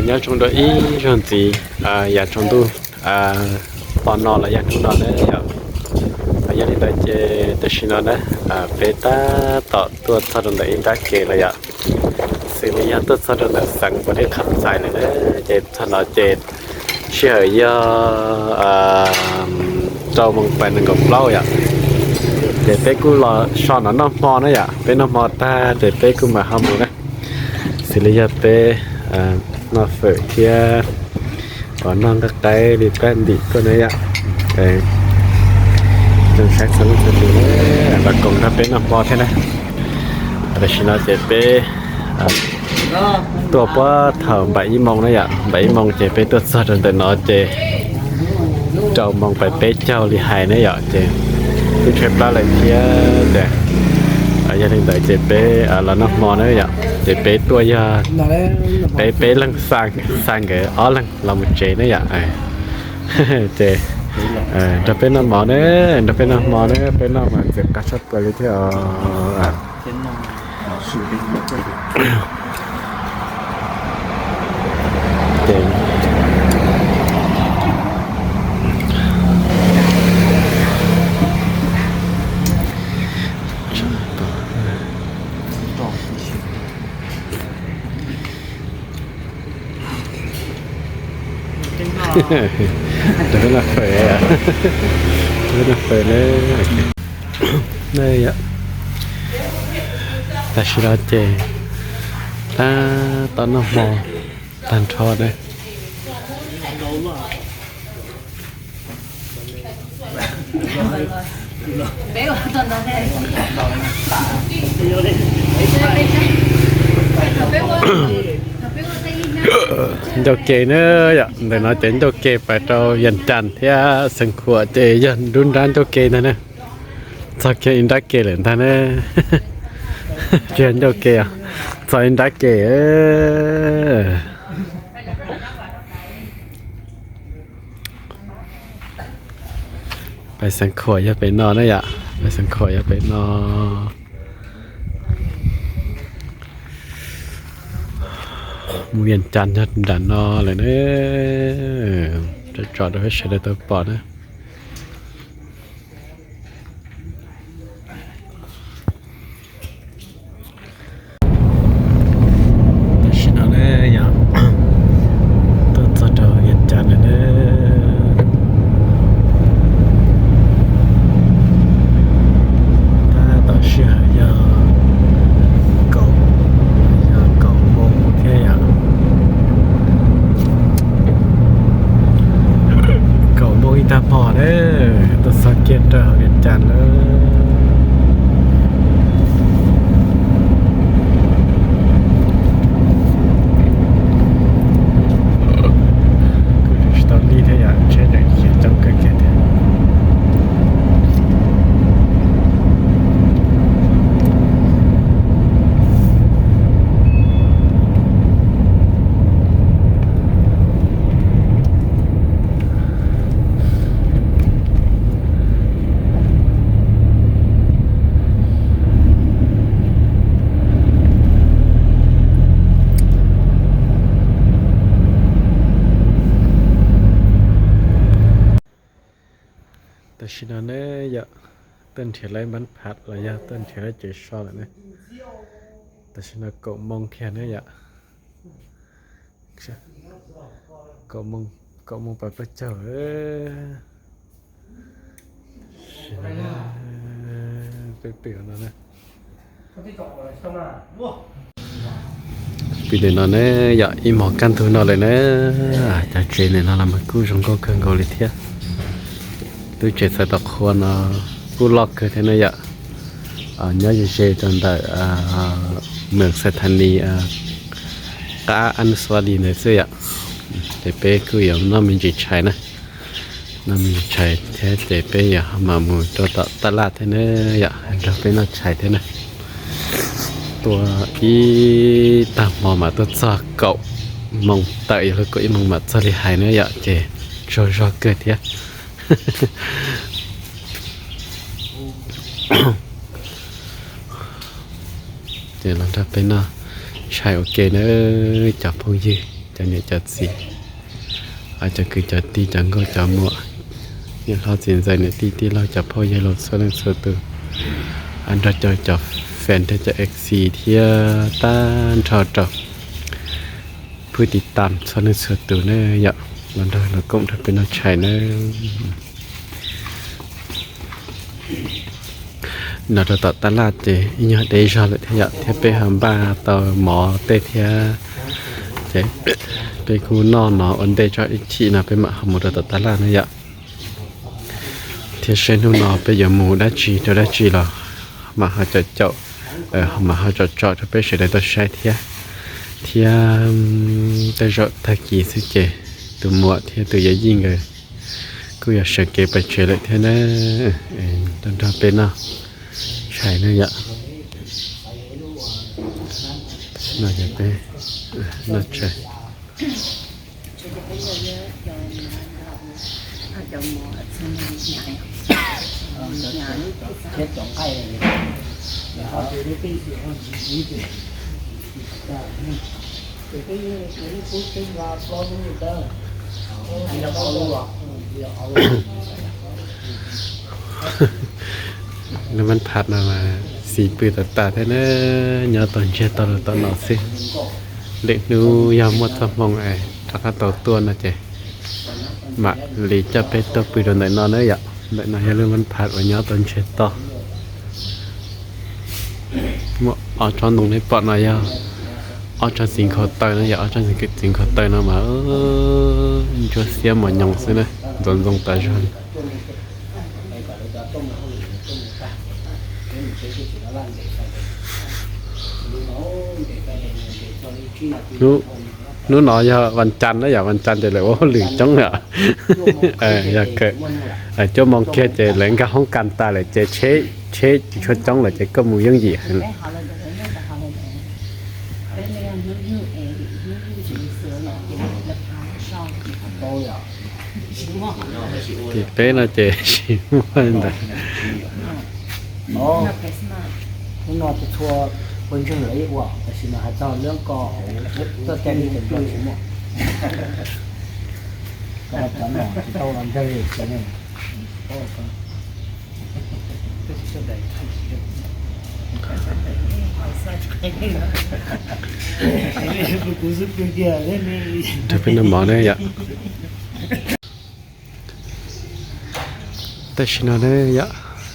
Nyob zoo rau ib zaug ntxiv, yav tsaus ntuj, pom no los yog hnub no na yom. Yog li ntawd ces tam sim no na, peb tab tom tuaj txog rau ntawm ib nrab ke lawm yom. Xws li yog tuaj txog rau ntawm xeev Pov Dej Qhov Txhais lawm na, ces txog no ces sij hawm yog rau moos pais nees nkaum plaub yom. Ces peb kuj los so no noj hmo na yom, peb noj hmo tag ces peb kuj mam ho mus na. Xws li yog peb noj fawm thiab uas noj nqaij qaib li pab ntim tuaj na yom. Txhua leej txhua tus los koom nrog peb noj hmo thiab na. Tam sim no ces peb tuaj puag thaum npaum ib moos na yom, npaum ib moos ces peb tuaj txog rau ntawm no ces rau moos pais peb caug li hais na yom, ces twb tshaib plab lawm thiab ces yog li ntawd ces peb los noj hmo na yom, ces peb tuaj yog peb peb leeg xa nkawd ob leeg los mus tsev na yom. Ces nrog peb noj hmo na, nrog peb noj hmo na, peb noj mas ntxim qab tshaj plaws li thiab os. Rau peb noj fawm, rau peb noj fawm na. Tam sim no ces tab tom noj hmo tag nrho na. Ncauj ke na yom, ntawm no ces ncauj ke pais rau Yas Cas thiab Xeev Khuam ces yog nruab nrab ncauj ke ntag na. Txog kiag ib nrab ke lawm ntag na. Tsis yog ncauj ke os, txog ib nrab ke. Pais Xeev Khuam yog pem no na yom, pais Xeev Khuam yog pem no. Mus Yas Cas yog nram no lawm na. Tso tso rau peb sawv daws tau pom na. Tam sim no na yom, tuaj txog rau Yas Cas lawm na. Tab tom sij hawm yog kaum, yog kaum moos thiab yom. Kaum moos ib tag hmo na, tuaj txog kiag rau hauv Yas Cas lawm. Kuj tsis tau lij thiab yom, tsheb tseem khiav coob kawg kiag thiab. Tam sim no ne yom, tuaj nrhiav lawv npab pham los yog tuaj nrhiav lawv cev so lawm ne. Tam sim no kaum moos kiag ne yom. Kaum moos, kaum moos pais plaub caug. Peb pw no na. Pw ntawm no ne yom, ib hmos kaj ntug no lawm na. Cov tsev ntawm no los mas kuj zoo nkauj kawg nkaus li thiab. Lub tsev txhais tos qhua no kuj loj kawg thiab na yom. Nyob ze ze rau ntawm Meem Xais Thas Nis, qab Anuswadi ntawd xwb yom. Ces peb kuj yuav noj me ntsis tshais na. Noj me ntsis tshais thiab ces peb yuav mam mus rau tom taj laj thiab na yom, nrog peb noj tshais thiab na. Tuaj ib tag hmo mas tuaj txog kaum moos tawm, yog li kaum ib moos mas txog li hais na yom, ces tsaug zog kawg thiab. Ces los nrog peb noj tshais ua ke na cov phooj ywg. cov niam cov txiv, cov kwv cov tij, cov nkauj cov muam, niam hlob txiv ntxawm, niam tij tij laug, cov phooj ywg los txhua leej txhua tus, nrog rau cov fan thiab cov FC thiab tag nrho rau phwj tiv tam txhua leej txhua tus na yom, los nrog los koom nrog peb noj tshais na. No rau tom tab laj ces ib nyuag deb zog lawm thiab yom, thiab peb ho npaj tau mov tej thiab, ces peb kuj noj no ua ntej tso ib chim no peb mam ho mus rau tom tab laj na yom. Thiab seb hnub no peb yuav mus dab tsi rau dab tsi los mam ho caum caum, mam ho tsom tsom rau peb sawv daws tau saib thiab. Thiab tej zaum tag kis xwb ces tus muam thiab tus yawm yij nkawd kuj yuav sawv kev pais tsev lawm thiab na, nrog nrog peb noj tshais na yom. No ces peb noj tshais. Lub Mab Phas no mas xis pw tas tas thiab na, nyob tau ntsiag to los tom no xwb. Lwm hnub yog muaj txoj hmoo es rov qab tau tuaj no ces mam li coj peb tuaj pw rau ntawm no na yom. Ntawm no yog lub Mab Phas uas nyob tau ntsiag to. Muaj ob tsob ntoo nej pom no yog ob tsob txiv nkhaus taw no, yog ob tsob txiv nkhaus taw no mas ntsuab xiab mos nyoos xwb na, ntxoov ntxoo tas zog li. Hnub no yog vas cas na, yog vas cas ces lawv ua hauj lwm coob yom. Yog cuaj moo kiag ces lawv nkag hoob kas tas lawm ces tsheb tsheb tsis tshua coob lawm ces koj mus yooj yim heev. Tim peb no ces tsis muaj ntawd. Hnub no txhua ua ntswg lawv ua, tab sis mas hais txog lub ko hauv tuaj cai li ces nplog tsis muaj. Koj cov no tsis tau los ntswg li tsis ne. Rau peb noj mov na yom. Tam sim no na yom,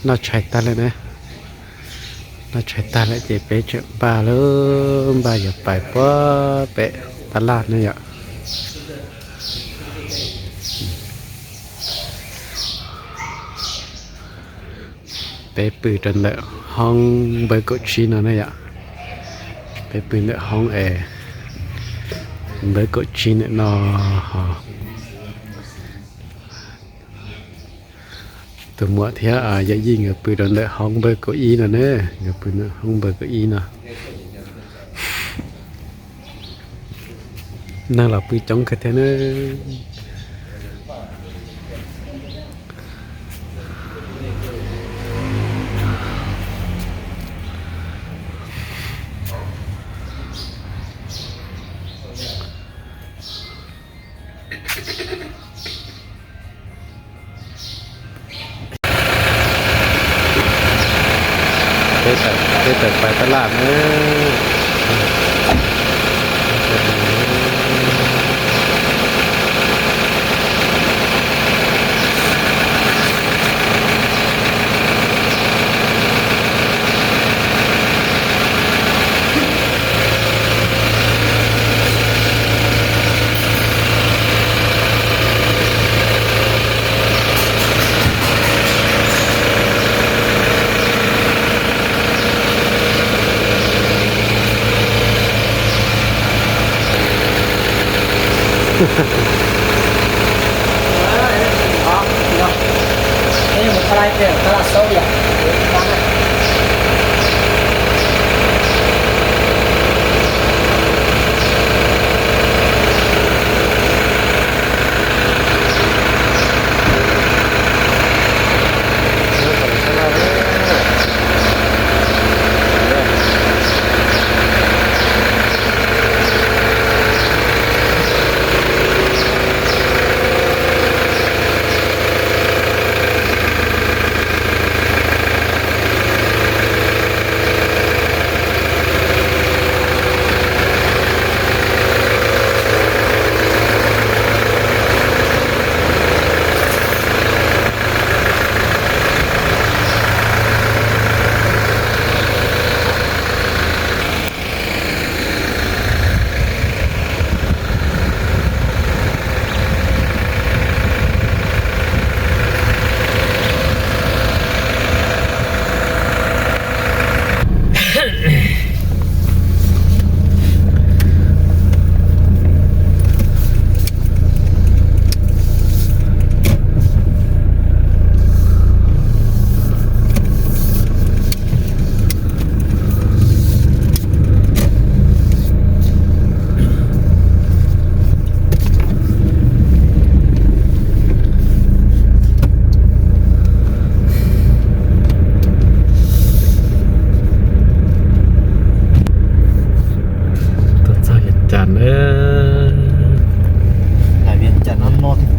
noj tshais tag lawm na. Noj tshais tag lawm ces peb tseem npaj lawm, npaj yuav pais puag pem tab laj na yom. Peb pw rau ntawm hoob npawb kaum tsib no na yom. Peb pw ntawm hoob es npawb kaum tsib ntawm no ho. Tus muam thiab yawm yij nkawd pw rau ntawm hoob npawb kaum ib no na, nkawd pw ntawm hoob npawb kaum ib no. Neeg los pw coob kawg thiab na. Peb tawm pais tab laj na.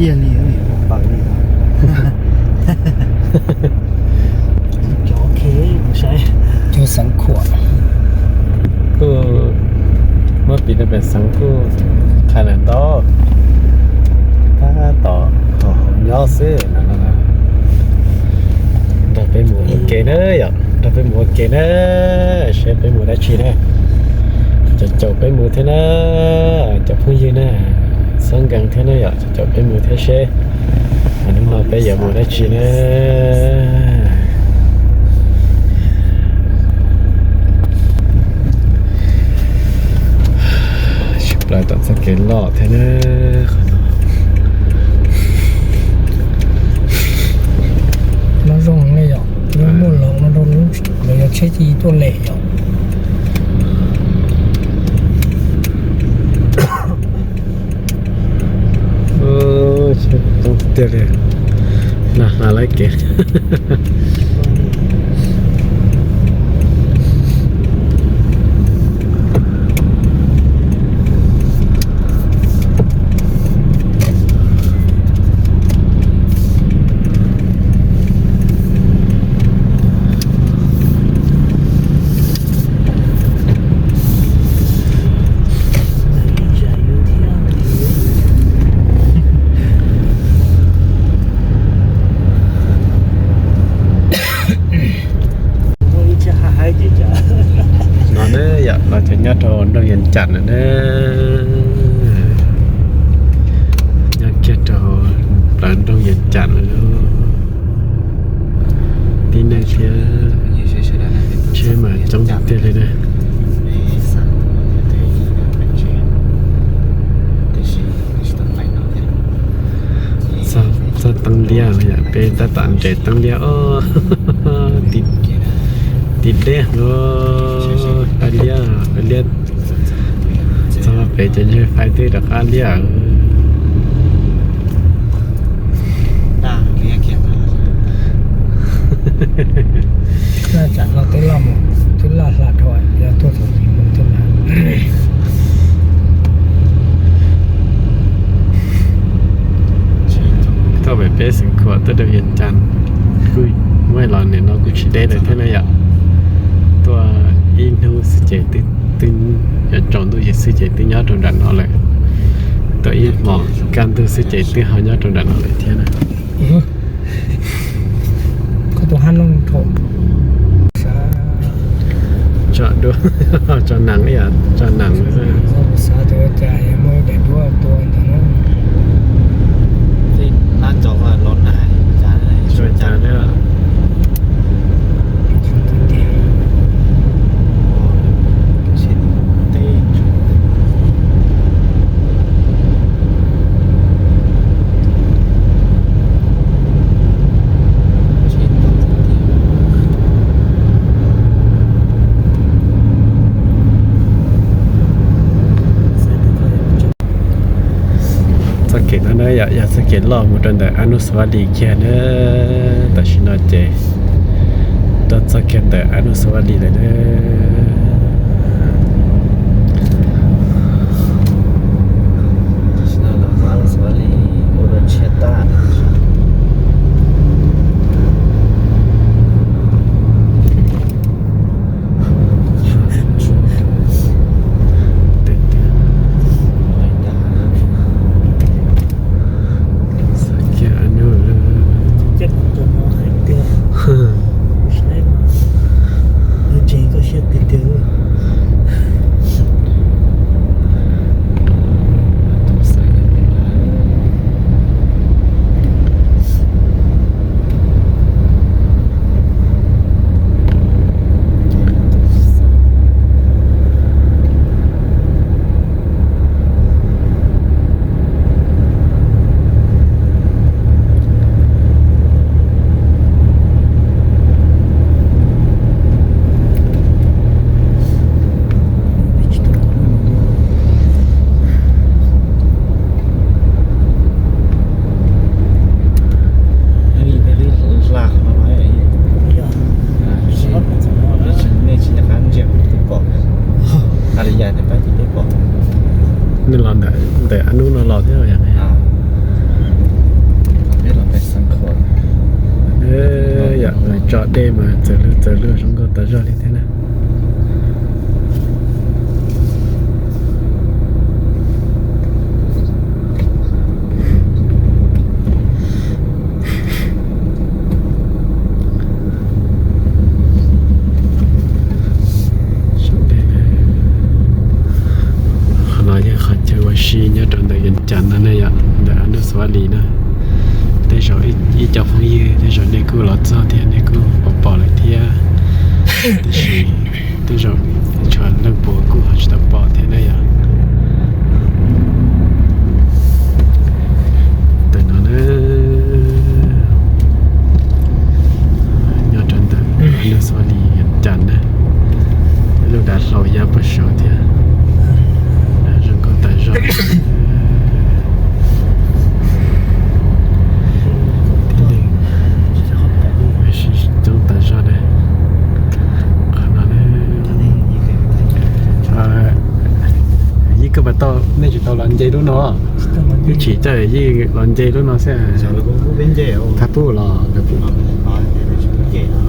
Ib yam li ua npaws li. Cov xeev khuam. Kuj muab piv rau pem xeev kuj qha lawm ntau. Tab tom haus haus nyob xwb no. Nrog peb mus ua ke na yom, nrog peb mus ua ke na, seb peb mus dab tsi na. Caum caum peb mus thiab na, cov phooj ywg na, xob nkees thiab na yom, caum caum peb mus thiab seb hnub no peb yuav mus dab tsi na. Tsis plaws tom txoj kev loj thiab na. Qhov no zoo li yom, muaj lawv no rau lub, lawv yog tsheb ci tuaj lem yom. Tiag li, hla hla lawv kev. No na yom, los cov nyob rau nroog Yees Cas no na. Nyob kiag rau plawv nroog Yees Cas no. Tib neeg thiab tsheb mas coob tiag li na. Txog teeb liab, peb tab tom nres teeb liab os. Tim deb, pab liab, pab liab. Txog pem cov ntses fais twb rov qab liab. Tsam no twb loj mus, twb loj hla dhau, yog tuaj thaum ntsis mus twb loj. Tuaj pem peb xeev khuam tuaj rau Vias Cas, kuj muaj los nim no kuj tsis deb lawm thiab na yom. Tuaj ib hnub xwb ces twb, twb yuav tsaus ntuj xwb ces twb nyob rau nram no lawm. Tuaj ib hmos kaj ntug xwb ces twb ho nyob rau nram no lawm thiab na. Koj tus hab no tso dua, tso nees ib yam, tso nees xwb. Xav tias ua cas yuav muaj ib daim duab tua ntawd na. Txoj cas na. Txoj kev no na yom, yog txoj kev loj mus rau ntawm Ab Nub Xas Vas Lis kiag na. Tam sim no ces tuaj txog kiag ntawm Ab Nub Xas Vas Lis lawm na. Nej los ntawm, ntawm Ab Nub no los thiab yom. Yom, lawv tso dej mas txawv lug txawv lug zoo nkauj tas zog li thiab na. Qhov no yog qhov chaw ua si nyob rau ntawm Vias Cas no ne yom, ntawm Ab Nuj Xav Vaj Lis na. Tej zaum ib co phooj ywg tej zaum nej kuj los txog thiab nej kuj pom pom lawm thiab, tiam sis tej zaum tshuav leej puav kuj ho tsis tau pom thiab na yom. Ntawm no na, nyob rau ntawm Ab Nuj Xav Vaj Lis Vias Cas na, lub dav hlau ya puag saud thiab. Zoo nkauj tas zog. Tib neeg coob tas zog na. Qhov no na, yeej kawg pas tau, nej tsis tau los nce lub no. Twb tsis tau, yeej los nce lub no xwb. Thaj pub los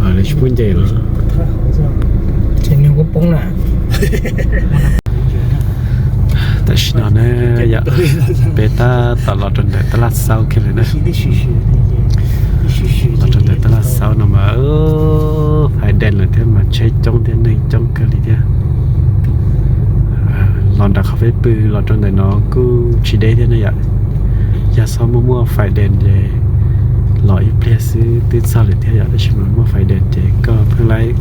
lawv tsis pub nce los. Tam sim no na yom, peb tab tom los rau ntawm Tab Laj Xaub kiag lawm na. Los rau ntawm Tab Laj Xaub no mas fais dees lawm thiab mas tsheb coob thiab neeg coob kawg li thiab. Los nram qhov peb pw los rau ntawm no kuj tsis deb thiab na yom. Yog txhob muaj muaj fais dees ces los ib pliag xwb twb txog lawm thiab yom, tab sis mas muaj fais dees ces koj pheej laib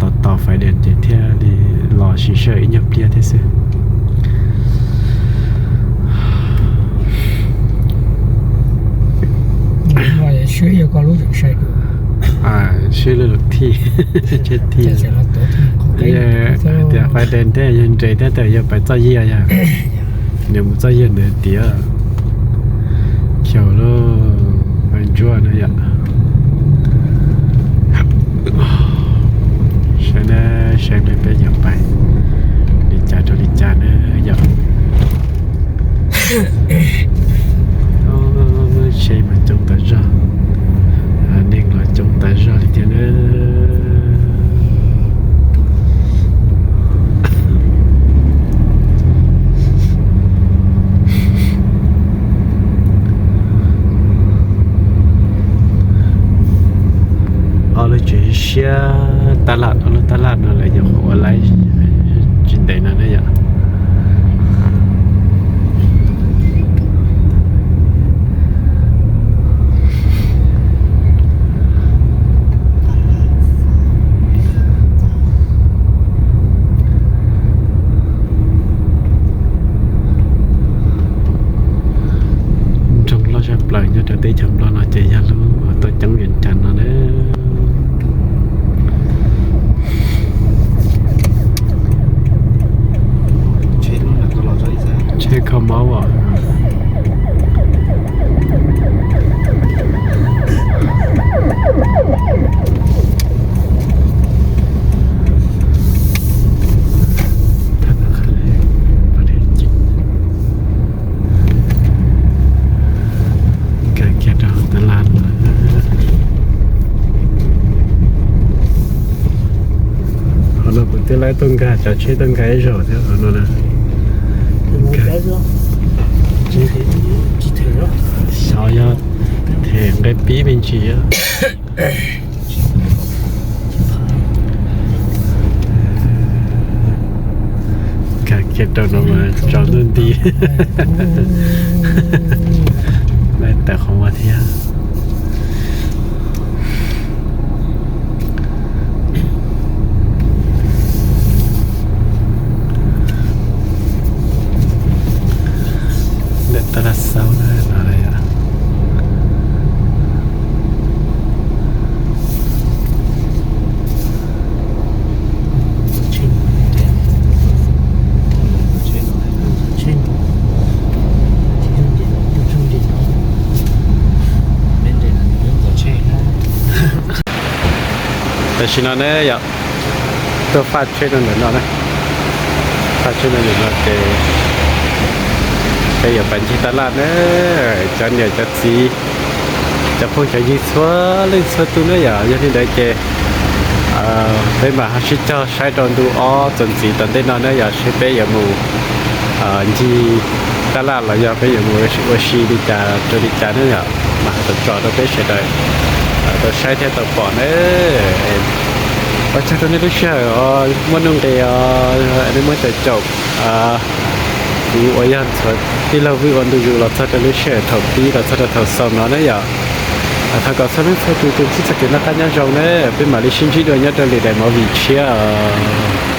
tos tos fais dees ces thiaj li los siv sij hawm ib nyuag pliag thiab xwb. Sib lub lub thij, tsheb thij. Tias fais dees thiab yog nres thiab tas yog pais txoj yiag yog. Nws mus txoj yiag ntawd tias xyaum lub ntsuab na yom. Saib na, saib peb yuav pais li cas rau li cas na yom. Tsheb mas coob tas zog, neeg los coob tas zog li thiab na. Ob lub tsev siab tab laj, ob lub tab laj no lawv nyuam qhuav ua laib tsis ntev no na yom. Nroog loj zaj plaws nyob rau teb chaws Nplog no ces yog lub tuaj coob Vias Cas no na. Tsheb kho mob os. Nkag kiag rau hauv tab laj no. Qhov no kuv twb laib tuaj nkag, cov tsheb tuaj nkag ib zaug thiab qhov no na. Xyov yog them nqe pib me ntsis. Nkag kiag rau no mas tsaus ntuj nti. Laib tawm qhov muag thiab. Ntawm Tab Laj Xaub na no. Tam sim no ne yom, tuaj faj tsheb rau ntawm no na. Faj tsheb rau ntawm no ces peb yuav pais ncig tab laj na, cov niam cov txiv. Cov phooj cov ywg txhua leej txhua tus na yom, yog li ntawd ces peb mam ho sib cog saib rau ntu ob txuas ntxiv tom ntej no na yom, seb peb yuav mus ncig tab laj los yog peb yuav mus ua si li cas rau li cas na yom, mam ho tso rau peb sawv daws tau saib thiab tau pom na. Ua tsaug rau nej lub sij hawm os, muaj nuj nqis os, nej muab caum caum kuv uas yog ntxhuav tij laug Vwj ua ntu zus los txog rau lub sij hawm thaum pib los txog rau thaum xaus no na yom. Thov kom txhua leej txhua tus tsuas ntsib txoj kev noj qab nyob zoo na, peb mam li sib ntsib dua nyob rau lwm daim movie tshiab os.